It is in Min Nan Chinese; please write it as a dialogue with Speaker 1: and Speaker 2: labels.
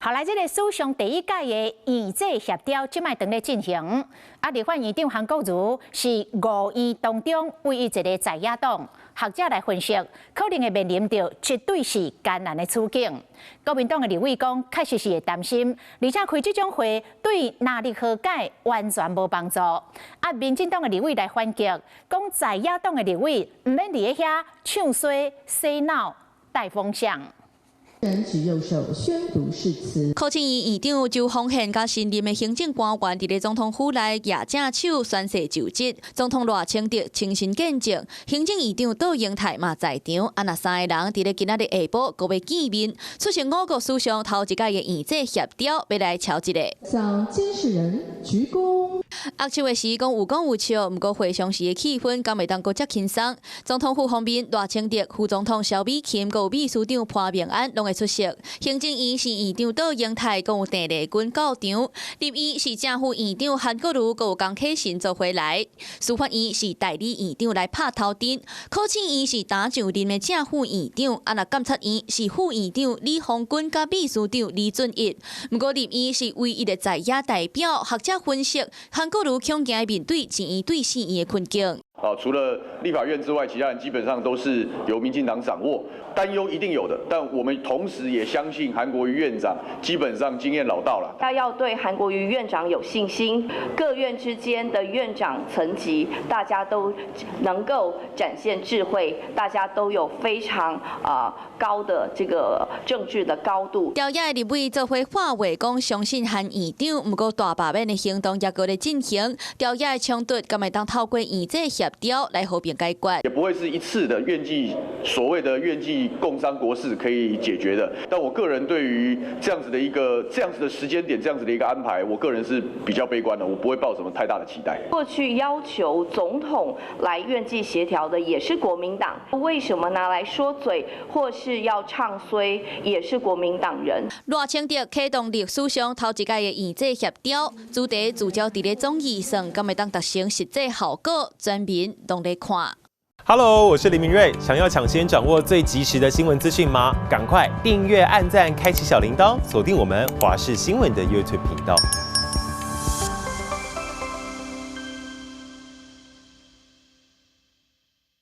Speaker 1: 好來，這个史上第一屆的院際協調，這擺正咧進行。啊，立法院長韓國瑜是五院當中唯一一个在野黨。學者來分析，可能會面臨著絕對是艱難的處境。國民黨的立委講，確實是會擔心，而且開這種會對藍綠和解完全無幫助。啊，民進黨的立委來反擊，講在野黨的立委毋免佇咧遐唱衰、洗腦、帶風向。
Speaker 2: 人舉右手宣讀誓詞。
Speaker 3: 考試院院長周宏憲佮新任的行政官員佇咧總統府內謁正手宣誓就職，總統賴清德親身見證，行政院長卓榮泰嘛在場。啊，若三个人佇咧今仔日下晡閣欲見面，促成我國史上頭一屆的院際協調，欲來敲一个。
Speaker 2: 向監誓人鞠躬。
Speaker 3: 握手的時講有講有笑，毋過會上時的氣氛敢會當閣遮輕鬆。總統府方面，賴清德、副總統蕭美琴、閣有秘書長潘孟安攏會出席。行政院是院長卓榮泰，閣有鄭麗君到場。立院是正副院長韓國瑜，閣有江啟臣做伙來。司法院是代理院長來拍頭陣。考試院是擔上任的正副院長，啊若監察院是副院長李鴻鈞佮秘書長李俊逸。毋過立院是唯一的在野代表，學者分析，韓國瑜恐驚面對一院對四院的困境。
Speaker 4: 啊，除了立法院之外，其他人基本上都是由民進黨掌握。擔憂一定有的，但我們同時也相信韓國瑜院長基本上經驗老道了。
Speaker 5: 他要對韓國瑜院長有信心，各院之間的院長層級，大家都能夠展現智慧，大家都有非常高的這個政治的高度。
Speaker 3: 朝野立委做伙喊話講相信韓院長，毋過大罷免的行動猶閣咧進行，朝野的衝突敢會當透過院際協調來和平解決？
Speaker 4: 也不會是一次的院際所謂的院際共商國是可以解決的。但我個人對於這樣子的一個這樣子的時間點，這樣子的一個安排，我個人是比較悲觀的，我不會抱什麼太大的期待。
Speaker 5: 過去要求總統來院際協調的也是國民黨，為什麼拿來說嘴或是要唱衰，也是國民黨人。
Speaker 3: 賴清德啟動歷史上頭一屆的院際協調，主題聚焦佇咧總預算，敢會當達成實際效果，全民攏咧看。
Speaker 6: Hello，我是林明瑞。想要搶先掌握最及時的新聞資訊嗎？趕快訂閱、按讚、開啟小鈴鐺，鎖定我們華視新聞的 YouTube 頻道。